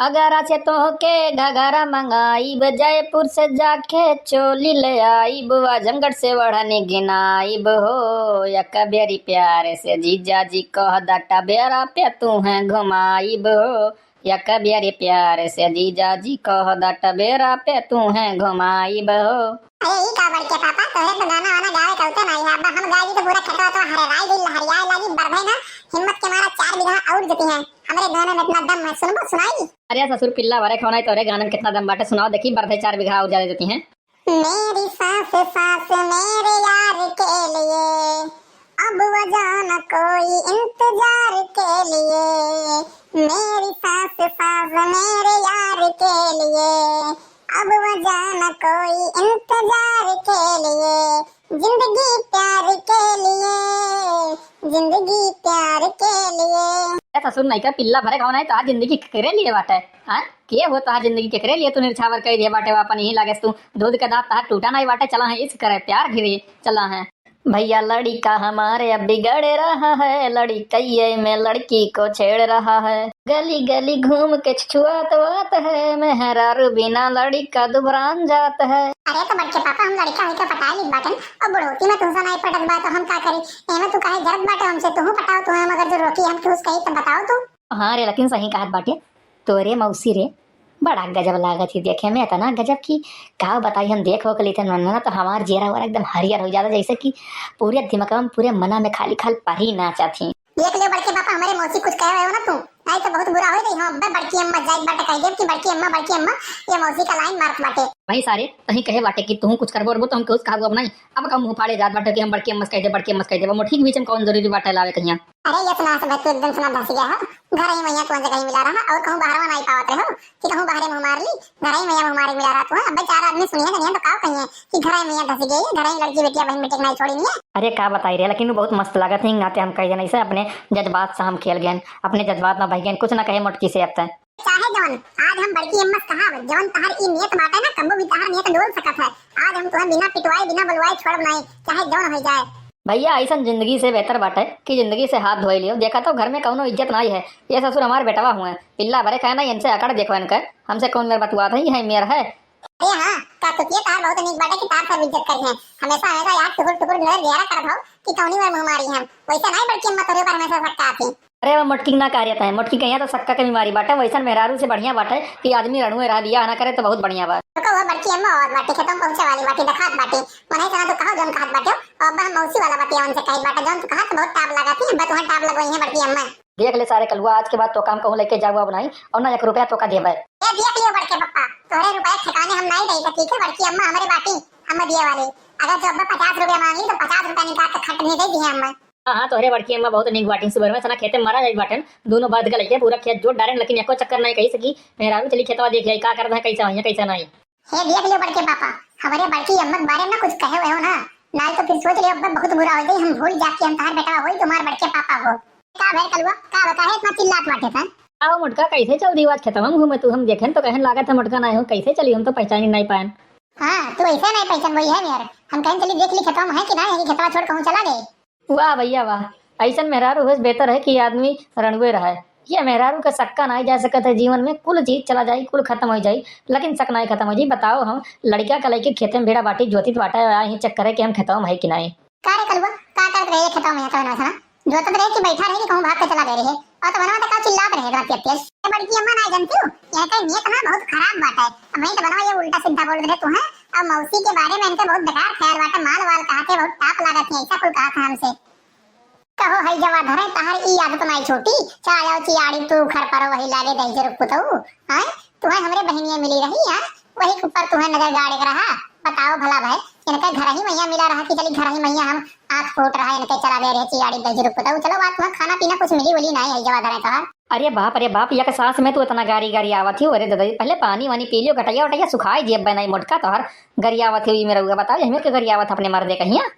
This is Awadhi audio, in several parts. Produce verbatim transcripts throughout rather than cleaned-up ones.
आगरा से तोहके घघरा मंगाइब, जयपुर से जाके चोली ले आइब, आजमगढ़ से ओढ़नी गिनाइब हो। एक बेरी प्यार से जीजा जी कह द टबेरा पे तूहे घुमाइब हो। एक बेरी प्यार से जीजा जी कह द टबेरा पे तूहे घुमाइब हो। अरे ई का बड़के पापा, तोहरे तो गाना वाना गावे के अउते नाई है। अब हम गाई तो पूरा खेतवा तो हरियाई गइल, हरियाए लागी, बरधे ना, हिम्मत के मारा चार बीघा और जतिहे। हमरे गाना में इतना दम है, सुनबो, सुनाई? अरे ससुर पिल्ला भरे खौनाई, तोहरे गाना में कितना दम बाटे, सुनाओ देखी, बरधे चार बीघा और ज्यादा जतिहे। मेरी सांस सांस मेरे यार के लिए, अब वो जाना कोई इंतजार के लिए। मेरी सांस सांस मेरे यार के लिए, अब वो जाना कोई इंतजार के लिए। जिंदगी प्यार के लिए, जिंदगी प्यार के लिए। ए ससुर, नइका पिल्ला भरे खौनाई, तोहार जिंदगी केकरे लिए बाटे? हाँ, के हो तोहार जिंदगी केकरे लिए तू निछावर कइ दिहे बाटे? आपन यही लागे तू दूध के दांत तोहार टूटा नाई बाटे। चला है इश्क करे प्यार घिरे, चला है। भैया लड़िका हमारे अब बिगड़ रहा है, लड़िकइये में लड़की को छेड़ रहा है। गली गली घूम के छुआत वात है, मेहरारू बिना लड़िका दुबरान जात है। अरे तो बड़के पापा, हम लड़िका होइके पटाए लित बाटन, अब बुढ़ौती में तुमसे नाई पटत बा तो हम का करी? एमे तू काहे जरत बाटे हमसे? तुहू पटाओ, तुहे हम अगर जो रोकी हम कुछ कही तो बताओ तू। हाँ रे, लेकिन सही कहत बाटे। तोरे मौसी रे, बड़ा गजब लागत ही देखे में, इतना गजब कि का बताई हम। देख हो के लेते ना, ना तो हमार जेरा वरा एकदम हरियर हो जाता, जैसे कि पूरे दिमाग में, पूरे मना में खाली खाल परी नाचत ही। देख लियो बड़के पापा, हमरे मौसी कुछ कहे हो ना तू, नहीं तो बहुत बुरा हो जाई। हम अब्बे बड़की अम्मा जाई बाटे कह देब कि बड़की अम्मा, बड़की अम्मा, ये मौसी का लाइन मारत बाटे। वही सारे, तही कहे बाटे कि तू कुछ करबो अरबो तो हम कुछ कहबो अब नहीं। अब कहूँ मुँह फाड़े जात बाटे कि हम बड़की अम्मा से कह दे, बड़की अम्मा से कह दे। मोटकी के बीच में कौन जरूरी बाटे लावे कहिया? अरे, ये सुना सब तू एकदम सुना धस गया है। घर ही मैया तुझे कहीं मिला रहा और कहूँ बाहरवा नहीं पावत रहे हो कि कहूँ बाहरे मुँह मार ली, घर ही मैया मुँह मारे मिला रहा तू है। अबे चार आदमी सुनिए नहीं तो काव कहिए कि घर ही मैया धस गई है, घर ही लड़की बेटिया बहन बेटे के नहीं छोड़ी नहीं है। अरे का बताई रे, लेकिन वो बहुत मस्त लागत है, नाते हम कह देने से अपने जज्बात से हम खेल गए, अपने जज्बात में बह गए, कुछ ना कहे मोटकी से अब तक। चाहे जवन, आज हम बड़की अम्मा से कहा, जवन तहार ई नियत बाटे ना, कबो भी तहार नियत डोल सकत है। आज हम तुहे बिना पिटवाए, बिना बुलवाए छोड़ब नाई, चाहे जवन हो जाए। भैया, ऐसन जिंदगी से बेहतर बाटे कि जिंदगी से हाथ धोए लियो। देखा तो घर में कौनो इज्जत नाई है। ये ससुर हमार बेटवा हुए, पिल्ला भरे खाए ना, इनसे अकड़ देखो इनका। हमसे कौन मेर बतुआत है, यही मेर है। अरे हाँ, का तो ये तार बहुत नीक बाटे कि तार सब इज्जत करी है। हमेशा, हमेशा याद टुकुर टुकुर नजर दियारा करत हो कि कौनी मेर मुँह मारी हम। वैसे नाई बड़की अम्मा तोरे पर हमेशा शक करत ही। अरे, वो मोटकी ना कह रहता है, मोटकी कहिया तो सक्का के बीमारी बाटे, वैसन मेहरारू से बढ़िया बाटे कि आदमी रणुए रहा, बियाह ना करे तो बहुत बढ़िया बा। तो कहो, बड़की अम्मा और बाटे, खेतों पहुँचे वाली बाटे, देखात बाटे। मने इतना तो कहो, जौन कहत बाटे, और अब हम मौसी वाला बतिया उनसे कही बाटे, जौन तू कहत बहुत टाप लगा थी, बस वहाँ टाप लगवाई है बड़की अम्मा। देख ले सारे कलुआ, आज के बाद तो काम कहूँ लेके जाओ अब नहीं, और ना एक रुपया तो का देबे। ये देख लियो बड़के पप्पा, तोहरे रुपया ठिकाने हम नहीं दई, ठीक है, बड़की अम्मा हमारे बाटी, हम दिए वाले। अगर जो अब पचास रुपया मांग ली तो पचास रुपया निकाल के खट नहीं दे दिए अम्मा। हाँ, हाँ, तोहरे बड़की अम्मा बहुत नीक बाटिन। सुबह में सना खेते मारा जाई बाटन, दोनों बात का लइके पूरा खेत जोत डारेन, लेकिन एको चक्कर नहीं कही सकी। मेहरारू चली खेतवा देख आई, का करत है, कैसे होइया, कैसे नहीं। हे देख लियो बड़के पापा, हमरे बड़की अम्मा के बारे में ना कुछ कहे हुए हो ना, नाई तो फिर सोच लियो, अब बहुत बुरा हो जाई, हम भूल जाके हम तहार बेटा होई, तुम्हार बड़के पापा हो। का भैर कलुआ, का बता है इतना चिल्लात बाटे था? आओ मोटका, कैसे चल दी आज खेतवा में घूमे तू? हम देखेन तो कहन लागत है मोटका ना हो, कैसे चली, हम तो पहचानी नहीं पाएन। हाँ, तू ऐसे नहीं पहचान वही है यार, हम कहन चली देख ली खेतवा में है कि ना, यही खेतवा छोड़ कहूँ चला गए। वाह भैया वाह, ऐसन मेहरारू होस बेहतर है कि आदमी रणुए रहे। ये मेहरारू का सक्का नाई जा सकत है जीवन में, कुल चीज चला जाई, कुल खत्म हो जाई, लेकिन सक नाई खत्म हो जाई। बताओ हम लड़का का लइके खेते में भेड़ा बाटी जोतित बाटा, आ ही चेक करे कि हम खेतवा में है कि नाई। का रे कलुआ, का करत रहे खेतवा में तो ना सना? जोतत रहे कि बैठा रहे कि कहूँ भाग के चला गए रहे? और तो बनवा तो का चिल्लात रहे इतना तेज तेज। ये बड़की अम्मा नाई जानती हूँ, यहाँ का नियत ना बहुत खराब बाटा है। अब वही तो बनवा ये उल्टा सीधा बोल रहे तू है। अब मौसी के बारे में इनके बहुत बेकार ख्याल बाटा, माल वाल कहा थे, बहुत टाप लागत है, ऐसा कुल कहा था हमसे। कहो है जवा धरे तहर ई आदत नाई छोटी, चाहे चियाड़ी तू घर पर वही लागे दहिजर पुतऊ, हैं? तुम्हें हमरे बहिनिया मिली रही, हैं? वही के ऊपर तुम्हें नजर गाड़े के रहा। बताओ भला भाई, इनका घर ही मैया मिला रहा कि चली घर ही मैया हम आँख फूट रहा, इनके चला दे रहे चियाड़ी दहिजर पुतऊ। चलो बात तुम्हें खाना पीना कुछ मिली उली नाई है जवा धरे तहर। अरे बाप, अरे बाप, यक साँस में तू इतना गारी गारी आवत ही। अरे दादा, पहले पानी वानी पी लियो, घटैया वटैया सुखाई जेब बनाई मोटका तोहर। गरियावत ही मेरा हुआ, बताओ, यही में के गरियावत अपने मर्दे कहिया।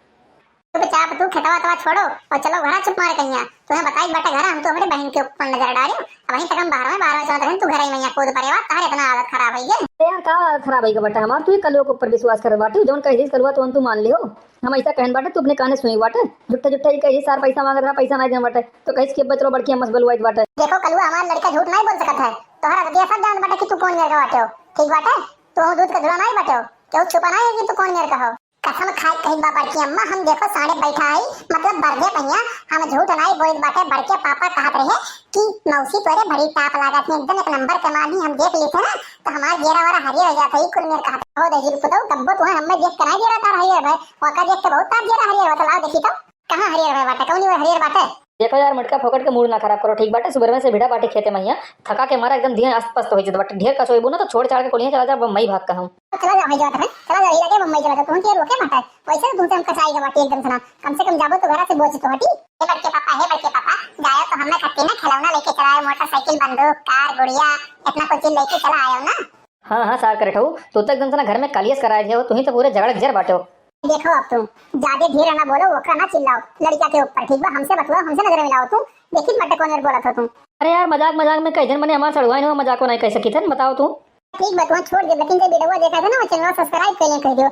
चुपचाप तू खेतवा तवा छोड़ो और चलो घरा चुप मारे कहिया। तुम्हें बताई बाटे घरा, हम तो हमरे बहन के ऊपर नजर डालियो। अब वहीं तक हम बाहर में, बाहर में चलत रहन, तू घर ही मैया कूद पड़े बा, तहर इतना हालत खराब है ये। अरे यार, का हालत खराब है के बेटा हमार? तू ही कलुआ के ऊपर विश्वास कर बाटे, जौन कह दीस कलुआ तो तू मान लियो। हम ऐसा कहन बाटे, तू अपने काने सुनी बाटे। झूठा झूठा ही कही सार पैसा मांगत रहा, पैसा नहीं देन बाटे, तो कहिस कि अब चलो बड़की अम्मा से बोलवाइत बाटे। देखो कलुआ, हमार लड़का झूठ नहीं बोल सकत है। तोहरा बतिया सब जानत बाटे कि तू कौन मेर का बाटे हो। ठीक बाटे, तू दूध का धुला नाहीं बाटे हो, केहू छुपा नाहीं है कि तू कौन मेर का हो। कसम खाए कहित बा बड़की अम्मा, हम देखो साढ़े बैठा है, मतलब बरदे पहिया, हम झूठ नाहीं बोलत बाटे। बड़के पापा कहत रहे कि मौसी तोरे बड़ी टाप लागत है, एकदम एक नंबर के मानी, हम देख लेते ना तो हमार गेरा वारा हरियर हो जात है, ई कुल मेर कहत हो। दहिजरी पुतऊ, कब्बो तुहे हमें देख के नाहीं गेरा तार हरियर भय, ओका देख के बहुत तार गेरा हरियर होत। लाओ देखी तो, कहाँ हरियर भय बाटे, कौनी ओर हरियर बाटे? देखो यार मोटका, फोकट के मूड ना खराब करो, ठीक बाटे? सुबह में से भिड़ा बाटे खेते महिया, थका के मारा एकदम दिया अस्त पस्त हो जात बाटे। ढेर कचोइबू ना तो छोड़ छाड़ के कोलियाँ चला जा बम्बई भाग कहूँ। चला जा भाई, जात है, चला जा, ये लगे बम्बई चला जा, तुम के रोके बाटे। वैसे तो तुमसे हम कचाई के बाटे एकदम से ना, कम से कम जाबो तो घरा से बोझ तो हटी। हे बड़के पापा, हे बड़के पापा, जायो तो हमें खत्ती ना खिलौना लेके चला आयो, मोटरसाइकिल, बंदूक, कार, गुड़िया, इतना कुछ चीज लेके चला आयो ना। हाँ, हाँ, सार करे ठऊ, तू तो एकदम से ना घर में कलियस कराए दिया हो, तू ही तो पूरे झगड़ के जर बाटे हो। देखो अब तुम, जादे ढेर ना बोलो, ओकरा ना चिल्लाओ, लड़का के ऊपर, ठीक बा? हमसे बतलाओ, हमसे नजर मिलाओ तुम, देखी मत कौन मेर बोलत हो तुम। अरे यार, मजाक, मजाक में कई जन मने हमार सड़ुआइन हो, मजाको नहीं कह सकी थे, बताओ तू। ठीक बा, तुम छोड़ दे, लेकिन जब वीडियो देखा था ना, वो चैनल सब्सक्राइब कर लें, कह दियो।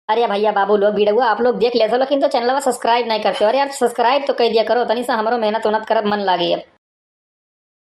अरे भैया बाबू लोग, वीडियो आप लोग देख ले सब, लेकिन तो चैनल सब्सक्राइब नहीं करते हो। अरे यार, सब्सक्राइब तो कर दिया करो, तनी सा हमरो मेहनत उन्नत करत मन लागे अब।